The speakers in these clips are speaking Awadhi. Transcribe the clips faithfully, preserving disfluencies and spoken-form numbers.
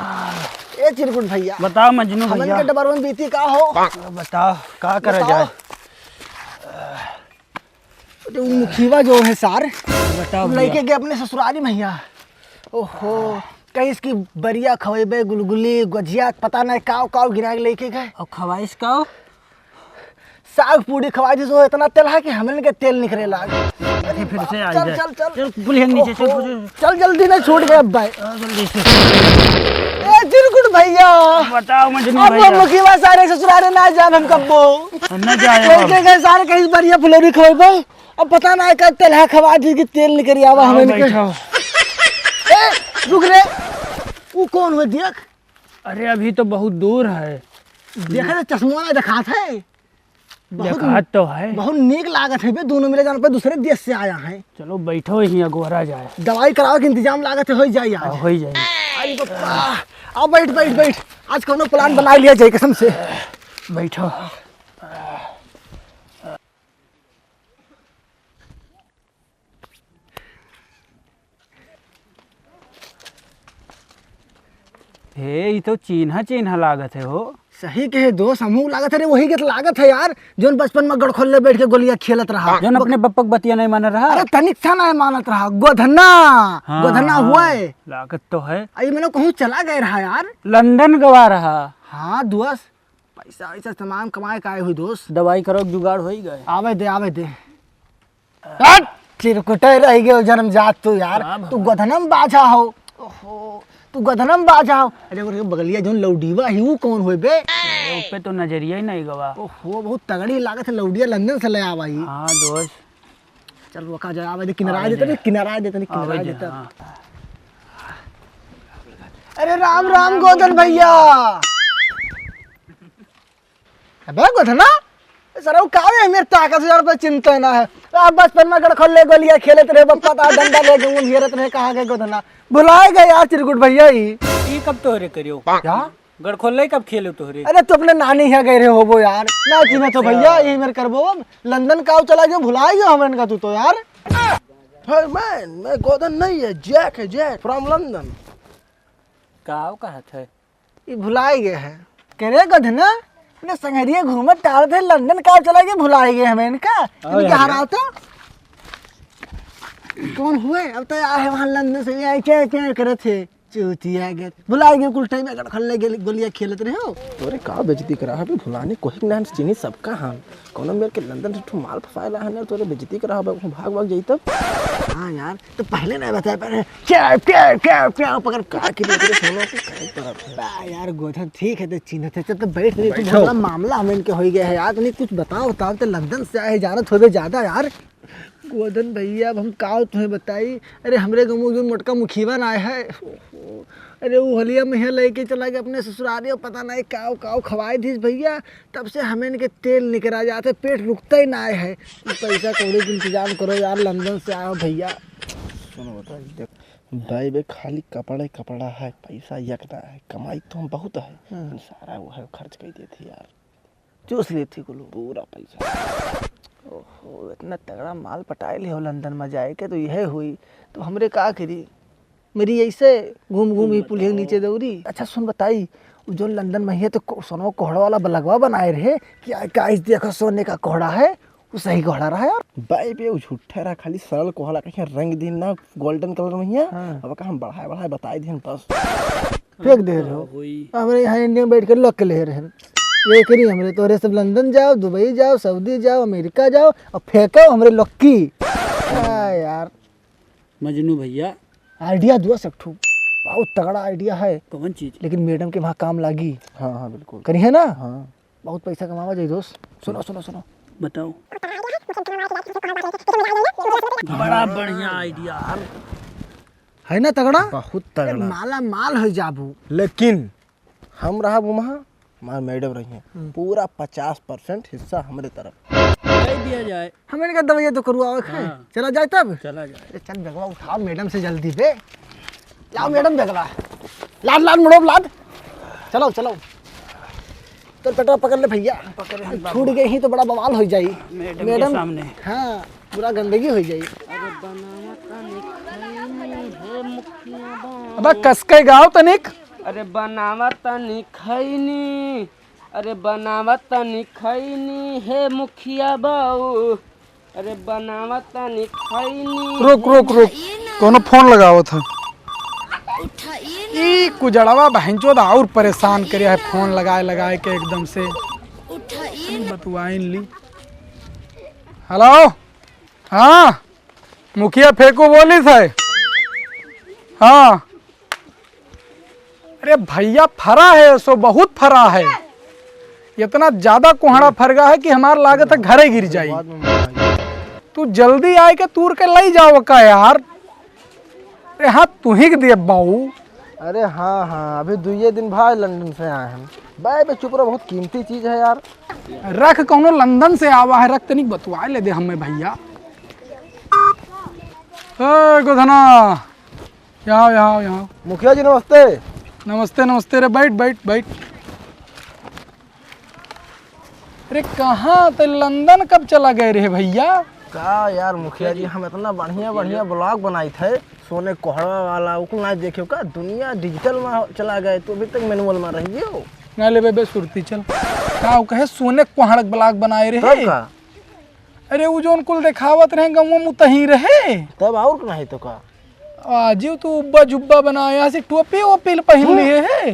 ए चिरकुट भइया, बताओ मजनू हमन भइया। के डबरवन बीती का हो? बताओ, का करा बताओ। जाए? जो मुखिया जो है सार, बताओ भइया। लइके गए अपने ससुरारी महिया। ओहो, कहिस कि बरिया खवइबे, गुलगुली, गुझिया, पता नहीं काव काव गिराए के लइके गए। अउ खवाइस काव? साग पूड़ी खवाइ दिस, वो इतना तेलहा कि हमन के तेल निकरे लाग। अरे फिर से आ चल, जाए। चल, चल। चल, पुलिया नीचे, चल, ओहो, पुलिया। चल, जल्दी नहीं छूट गए अब भाई। आ, जल्दी से। ए, चिरकुट भइया। बताओ, मजनू अब भइया। मुखिया सारे ससुरारे ना जाब हम कब्बो। हम ना जाए कोई अब। के गए सारे कहीं बरिया फुलौरी खवइबे। अब पता ना का तेलहा खवा दी कि तेल निकरी आवा आओ, हमन के। बैठो। ए, रुक रे। ऊ कौन हुए देख? अरे, अभी तो बहुत दूर है। देखा तो चश्मा ना दिखात है। बहुत देखात तो है। बहुत नीक लागत है बे, दोनों मिले जान पे दूसरे देश से आया है। चलो बैठो, यहीं अगोरा जाए। दवाई करावे के इंतजाम लागत है, होई जाई आज। हाँ, होई जाई। अरे बापा, आओ बैठ, बैठ, बैठ। आज कौनो plan बना लिया जाए कसम से। बैठो। हे, ई तो चीन्हा चीन्हा लागत है हो। सही कहे दोस्त, हमहू लागत है रे, वही के तो लागत है यार, जोन बचपन में गड़खोल्ले बैठ के गोलियां खेलत रहा। जोन अपने बप्पक बतिया नहीं मानत रहा। अरे तनिक सा नहीं मानत रहा, गोधना, हाँ, गोधना हाँ, हुए। लागत तो है। आई मैंने कहूँ चला गए रहा यार। लंदन गवा रहा। हाँ दोस्त, पैसा वैसा तमाम कमाए का आए हुई दोस्त। दवाई करो, जुगाड़ हो ही गए। आवे दे, आवे दे। हट! चिरकुटे रह गयो जन्म जात तू यार। का तू भला? गोधनम बाझा हो। ओहो, तू गोधनम बाझा हो। अरे वो बगलिया जोन लौडीवा ही, वो कौन होए बे? अरे, उस पे तो नजरिया ही नहीं गवा। ओहो, बहुत तगड़ी लागत है लौडिया, लंदन से ले आवा ही। हाँ दोस्त। चल रोका जाए, आवे दे, किनारा आवे दे, दे। किनारा दे, आवे किनारा दे, दे, हाँ। अरे राम राम गोधन भैया। अबे गोधना, सरऊ का रे, मेरे ताकत से यार पे चिंता ना है। आप बचपन में गड़खोल्ले गोलियां खेलत रहे, बप्पा ता डंडा ले के घेरत रहे, कहाँ गए गोधना? भुलाए गए यार चिरकुट भैया ही। ई कब तोहरे करियो? क्या? गड़खोल्ले कब खेलो तोहरे? अरे तू अपने नानी यहाँ गए रहे होबो यार, ना चिन्हत हो भैया, यही मेरे करबो। लंदन काव चला गयो, भुलाए गयो हमन का तू तो यार। Hey man, मैं गोधन नहीं है, जैक है, जैक from London। काव कहत है? ई भुलाए गए है। करे गोधना, अपने संगरिया घूमत टहलत है, लंदन काव चला गए, भुलाए गए हमें इनका। आओ इनके यार। हराओ तो। कौन हुए? अब तो आए हैं वहाँ लंदन से, ये क्या, क्या करत है? चूतिया गए। भुलाए गए, कुल टाइम अगर खल्ले गए, गोलियां खेलत रहे हो। तोरे का बेइज्जती करा है बे, भुलाने कोई के नाम से चिन्ही सबका हम। कौनो मेर के लंदन से ठू माल फसाए ला है ना, तोरे बेइज्जती करा है बे, भाग भाग जाई तब। हाँ यार, तो पहले नहीं बताया, पहले क्या, क्या, क्या, क्या पकड़ का की बेइज्जती सोनो को कहीं तरफ है। बा यार गोधन, ठीक है, तो चिन्हत है, चल तो बैठ, नहीं तो बैठो। बहुत बड़ा मामला हम इनके हो गया है यार, तनी कुछ बताओ, बताओ, तो लंदन से आए, जानत होबे ज्यादा यार। गोधन भैया, अब हम काव तुम्हें बताई, अरे हमरे गाँव में जो मोटका मुखिया ना आए है, अरे वो हलिया में है लेके चला गया अपने ससुरारी, और पता नहीं काव काव खवाए दिस भैया, तब से हमें इनके तेल निकरा जाते, पेट रुकता ही ना है। पैसा कौड़ी के इंतजाम करो यार, लंदन से आयो भैया। सुनो बताई, देख भाई बे, खाली कपड़ा ही कपड़ा है, पैसा यक ना है, कमाई तो हम बहुत है, हाँ। लेकिन सारा वो है खर्च कर देते यार। चूस लेती कुल पूरा पैसा। ओहो, इतना तगड़ा माल पटाए ले हो लंदन में जाए के, तो यह हुई, तो हमरे का करी? मेरी ऐसे घूम घूम ही पुलिया के नीचे दौरी। अच्छा सुन बताई, वो जो लंदन में है तो को-, सोनो कोहड़ा वाला बलगवा बनाए रहे, क्या, क्या इस देखो सोने का कोहड़ा है, वो सही कोहड़ा रहा यार। बाई बे, वो झूठा रहा, खाली सरल कोहड़ा कहीं रंग दिन ना golden colour में ही है। हाँ। अब का हम बढ़ाए बढ़ाए बताए दिन बस। फेंक दे रहे हो। होई। हमरे यहाँ इंडिया में बैठ के लक ले रहे हैं। ये करी हमरे तोरे सब लंदन जाओ, दुबई जाओ, सऊदी जाओ, अमेरिका जाओ और फेंको हमरे लक्की। हाँ यार। मजनू भैया। Idea दो एक ठो। बहुत तगड़ा idea है। कौन चीज? लेकिन मैडम के वहाँ काम लागी। हाँ, हाँ, बिल्कुल। करी है ना? हाँ। बहुत पैसा कमावा जाई दोस्त। सुनो, सुनो, सुनो। बताओ। बड़ा बढ़िया idea यार। है ना तगड़ा? बहुत तगड़ा। माला माल हो जाबू। लेकिन हम रहब वहाँ, हमार मैडम रही हैं। हम्म। पूरा पचास percent हिस्सा हमरे तरफ। दे दिया जाए। हमें इनका दवाइया तो करवावे के है। हाँ। चला जाए तब? चला जाए। ए, चल बेगवा उठाओ मैडम से जल्दी बे। लाओ मैडम बेगवा। लाद, लाद, मुड़ो, लाद। चलो, चलो। तो पेटवा पकड़ ले भैया। पकड़े हम बाबू। छूट गए ही तो बड़ा बवाल हो जाई। मैडम के मैडम, सामने। हाँ, पूरा गंदगी हो जाई। अरे बनावा तनिक खैनी है मुखिया बा। अबे कस के गाओ तनिक। अरे बनावा तनी खैनी, अरे बनावा तनी खैनी, हे मुखिया बाऊ, अरे बनावा तनी खैनी। रुक, रुक, रुक, कौनो फोन लगावत है। ई कुजड़वा बहनचोद और परेशान करे है, फोन लगाए लगाए के एकदम से। बतुआइन ली। हेलो, हाँ, मुखिया फेंकू बोलित है। हाँ, अरे भैया, फरा है सो, बहुत फरा है। इतना ज्यादा कोहड़ा फरगा है कि हमार लागत है घरे गिर जाई। तू जल्दी आए के तूर के लई जाओ का यार। अरे हाँ, तू ही के दिए बाऊ। अरे हाँ, हाँ, अभी दुइये दिन भाई लंदन से आए हैं। बे, बे, चुप रहो, बहुत कीमती चीज है यार। रख, कौनो लंदन से आवा है, रख, तनिक बतुआ ले दे हमें भैया। ए गोधना, यहाँ, यहाँ, यहाँ। मुखिया जी नमस्ते। नमस्ते, नमस्ते रे, बैठ, बैठ, बैठ। अरे कहाँ ते लंदन कब चला गए रहे भैया? का यार मुखिया जी, हम इतना बढ़िया बढ़िया ब्लॉग बनाई थे, सोने कोहड़ा वाला, उ कुल ना देखे का, दुनिया डिजिटल में चला गए, तो अभी तक मैनुअल में रह गयो। ना ले बे सुरती, चल। का उ कहे सोने कोहड़ा के ब्लॉग बनाए रहे? तब का? अरे उ जोन कुल देखावत रहे गाँव में, उ तही रहे। तब और नहीं तो का? आजियो तू उब्बा जुब्बा बनाया से टोपी ओपी पहन हम्म। लिए है।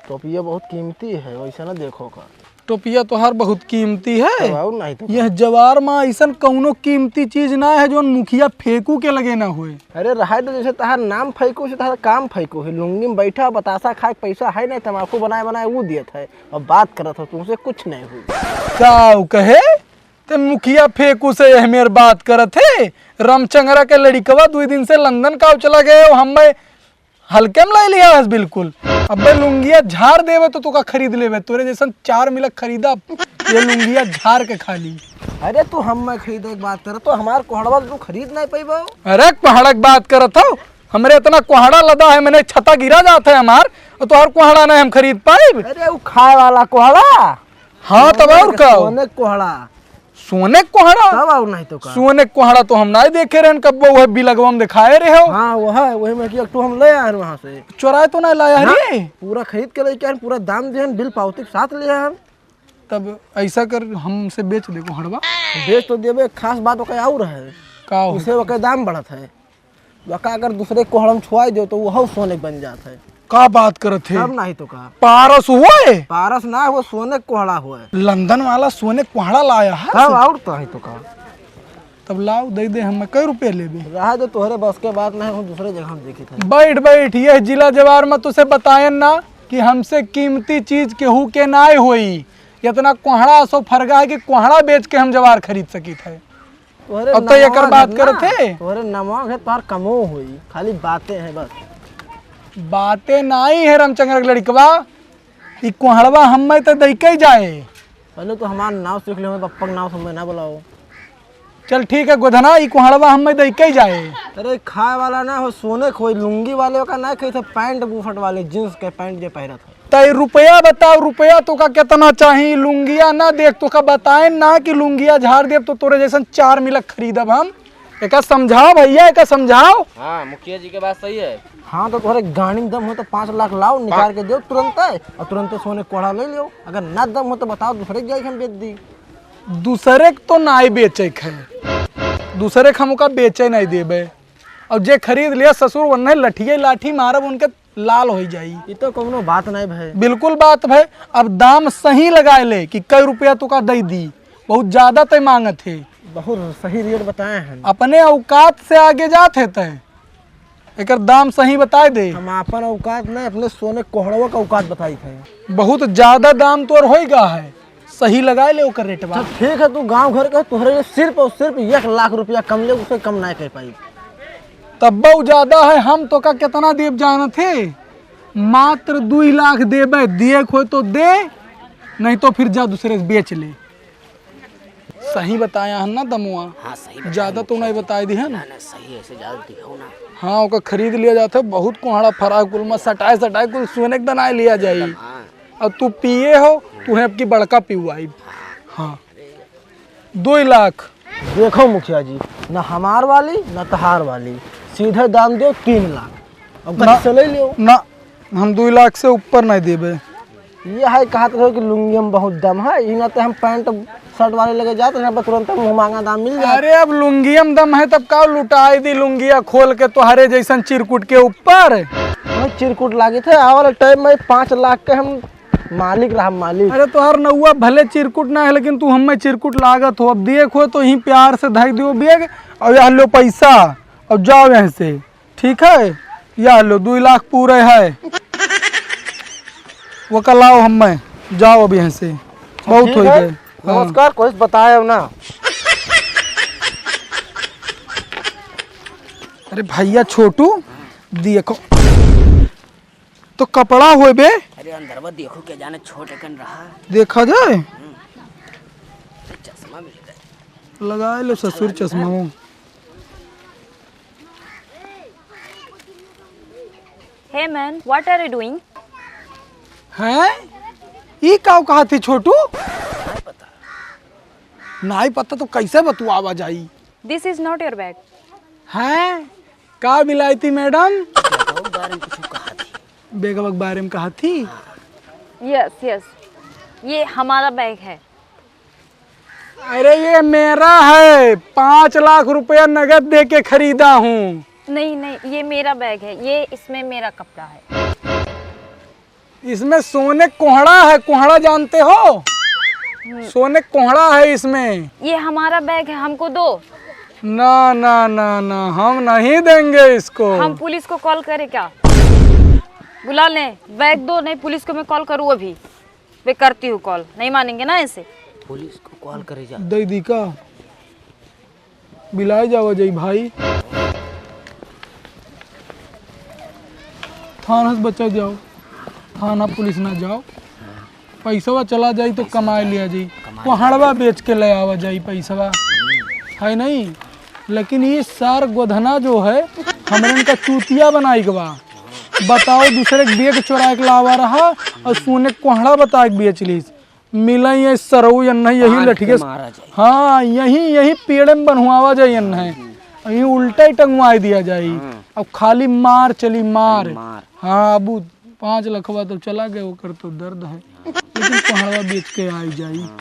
टोपिया बहुत कीमती है, वैसे ना देखो का। टोपिया तोहार बहुत कीमती है। तब और नहीं तो का। यह जवार में ऐसन कौनो कीमती चीज ना है जोन मुखिया फेंकू के लगे ना होए। अरे रहाय तो, जैसे तहार नाम फेंकू से तहार काम फेंकू है। लुंगी में बैठा, बतासा खाए के पैसा है नहीं, तमाकू बनाए बनाए वो दियत है। अब बात करत हो, तुमसे कुछ नहीं हुई। का उ कहे? ते मुखिया फेंकू से यह मेर बात करत है। रामचंगरा के लड़िकवा दुई दिन से लंदन का चला गए हो, हमें हल्के में ले लिया है बिल्कुल। अबे लुंगिया झाड़ देवे तो तोका खरीद लेवे, तोरे जैसन चार मिलक खरीदा ये लुंगिया झाड़ के खाली। अरे तू हमें खरीदे के बात कर, तो हमार कोहड़वा तू खरीद नहीं पैबो। अरे कोहड़ा के बात करत हो, हमरे इतना कोहड़ा लदा है, मैंने छता गिरा जात है हमार, और तोहार कोहड़ा नहीं हम खरीद पाइब। अरे उ खाए वाला कोहड़ा। हाँ, तब और का? सोने कोहड़ा। सोने कोहड़ा? तब और नहीं तो का। सोने कोहड़ा तो हम नहीं देखे रहन, कब वो है बिलगवा में दिखाए रहे हो। हाँ, वो है, वही में कि एक ठो हम ले आए हैं वहाँ से। चुराए तो नहीं लाया ना, रे? पूरा खरीद के लेके आए, पूरा दाम दिए हैं, बिल पावती के साथ ले आए हैं। तब ऐसा कर, हमसे बेच दे कोहड़वा। बेच तो देबे, खास बात ओकर और है। का हो? उसे ओकर दाम बढ़त है। वका अगर दूसरे कोहड़ा में छुआई दो तो वो सोने बन जात है। का बात करत है? तब नहीं तो का। पारस हुए? पारस ना, वो सोने कोहड़ा हुए। लंदन वाला सोने कोहड़ा लाया है? तब और तो है तो का। तब लाओ, दे दे, हम कै रुपया लेबे? रहा दे, तोहरे बस के बात नहीं, हम दूसरे जगह हम देखी थे। बैठ बैठ, यह जिला जवार में तुसे बतायन ना कि हमसे कीमती चीज केहू के नाय होई। इतना कोहड़ा सो फरगा है कि कोहड़ा बेच के हम जवार खरीद सकी थे। तोहरे अब तो एकर नमवा बात है करत ना, है। तोहरे नमवा है, तोहर कमो होई, खाली बातें हैं बस। बातें नाई है रामचंद्र के लड़कवा, ई कोहड़वा हम्मे तो दइके जाए। पहले तो हमार नाव सीख ले, हमारे पप्पा के नाव से हम्मे ना बुलाओ। चल ठीक है गोधना, ई कोहड़वा हम्मे दइके जाए। अरे खाए वाला ना हो, सोने खोई लुंगी वाले का ना खाई थे, पैंट बुफट वाले, जींस के पैंट जे पहिरत है। तई रुपया बताओ, रुपया तोका केतना चाही? लुंगिया ना देख, तोका बताएन ना कि लुंगिया झाड़ देब तो तोरे जैसन चार मिलक खरीदब हम। एका समझाओ भैया, एका समझाओ। हाँ, मुखिया जी के बात सही है। हाँ, तो तोहरे गाड़ी में दम हो तो पाँच लाख लाओ, निकाल के दो तुरंते, और तुरंते सोने कोढ़ा ले लियो। अगर ना दम हो तो बताओ, दूसरे के जाके हम बेच दी। दूसरे के तो नाई बेचे के है, दूसरे के हम ओका बेचे नहीं देबे। और जे खरीद लिया ससुर, वन्ने लठिए लाठी मारब उनके लाल होई जाई। ई तो कौनो बात नहीं भाई। बिल्कुल बात भाई। अब दाम सही लगाए ले कि कई रुपया तोका दे दी, बहुत ज्यादा तय मांगत है। बहुत सही रेट बताए हैं। अपने औकात से आगे जात है तय, एकर दाम सही बताए दे। हम अपन औकात नहीं, अपने सोने कोहड़वा का औकात बताई थे। बहुत ज्यादा दाम तोर होई गा है। सही लगाए ले ओकर रेटवा। अच्छा, ठीक है, तू गांव घर के, तोहरे लिए सिर्फ और सिर्फ एक लाख रुपया कम ले, उससे कम ना कर पाई। तब्बो ज्यादा है, हम तोका कितना देब जानत है? मात्र दुई लाख देबे, दिए खोए तो दे, नहीं तो फिर जा दूसरे से बेच ले। सही बताया है ना दमुआ? हाँ, सही बताया ज्यादा तो मुखिया नहीं जी। बताए दी है ना? ना, ना, सही है, ऐसे ज्यादा दिखाओ ना। हाँ, ओका खरीद लिया जाता है, बहुत कोहड़ा फरा है, कुल में सटाए सटाए कुल सोने के दनाए लिया जाई। एकदम, हाँ। और तू पिए हो, तू है आपकी बड़का पिवाई। हाँ, दो लाख। देखो मुखिया जी, ना हमार वाली, ना तहार वाली, सीधे दाम दो तीन लाख। अब ना, कैसे ले लियो? ना, हम दुई लाख से ऊपर नहीं देबे। ये है कहत रहो कि लुंगिया में बहुत दम है, इना ते हम पैंट शर्ट वाले लगे जात, यहाँ पर तुरंत मुँह मांगा दाम मिल जाए। अरे, अब लुंगिया में दम है, तब का लुटाई दी लुंगिया खोल के तोहरे जैसन चिरकुट के ऊपर? भाई, चिरकुट लागित है, आवे वाला टाइम में पाँच लाख के हम मालिक रहा, मालिक। अरे, तोहार नौआ भले चिरकुट ना है, लेकिन तू हमें चिरकुट लागत हो। अब देखो तो ही प्यार से धई दियो बैग, और यह लो पैसा, और जाओ यहाँ से। ठीक है, या लो, दुई लाख पूरे है। वो कल आओ हमें, जाओ अब यहाँ से, बहुत ठीक होइ है। गए। हाँ। नमस्कार, कुछ बताए हो ना। अरे भैया छोटू, देखो तो कपड़ा होए बे। अरे अंदरवा देखो, क्या जाने छोट एकन रहा। देखा जाए। चश्मा मिल गया। लगा लो ससुर चश्मा। Hey man, what are you doing? हैं? ई काउ कहा थी छोटू? नाई पता। नाई पता तो कैसे बतुआवा जाई? This is not your bag. हैं? का बिलायती मैडम? बैगवा के बारे में कुछ कहा थी। बैगवा के बारे में कहा थी? Yes, yes. ये हमारा बैग है। अरे, ये मेरा है, पाँच लाख रुपया नगद दे के खरीदा हूँ। नहीं, नहीं, ये मेरा बैग है, ये, इसमें मेरा कपड़ा है। इसमें सोने कोहड़ा है, कोहड़ा जानते हो? हम्म। सोने कोहड़ा है इसमें। ये हमारा बैग है, हमको दो। ना, ना, ना, ना, हम नहीं देंगे इसको। हम पुलिस को कॉल करें क्या? बुला लें, बैग दो, नहीं पुलिस को मैं कॉल करूँ अभी। मैं करती हूँ कॉल, नहीं मानेंगे ना ऐसे। पुलिस को कॉल करे जा। दे दी का? बिलाए जावा जाई भाई। थाना से बचा जाओ, थाना पुलिस ना जाओ। पैसवा चला जाई तो कमाए लिया जाई, कोहड़वा बेच के ले आवा जाई पैसवा, है नहीं? लेकिन ये सार गोधना जो है, हमरन का चूतिया बनाई के बा। बताओ, दूसरे के बैग चुराए के लावा रहा और सोने के कोहड़ा बताए के बेच लीस। मिला ये सरऊ यन्ना यही मार लठिए के से। मारा जाए। हाँ, यही, यही पेड़े में बन्हुआवा जाए यन्ना है। यही उल्टा ही टंगवाए दिया जाए। हाँ। अब खाली मार चली, मार। मार। हाँ, अब उ पाँच लखवा तो चला गए, ओकर तो दर्द है। लेकिन कोहड़वा बेच के आई जाई। हाँ,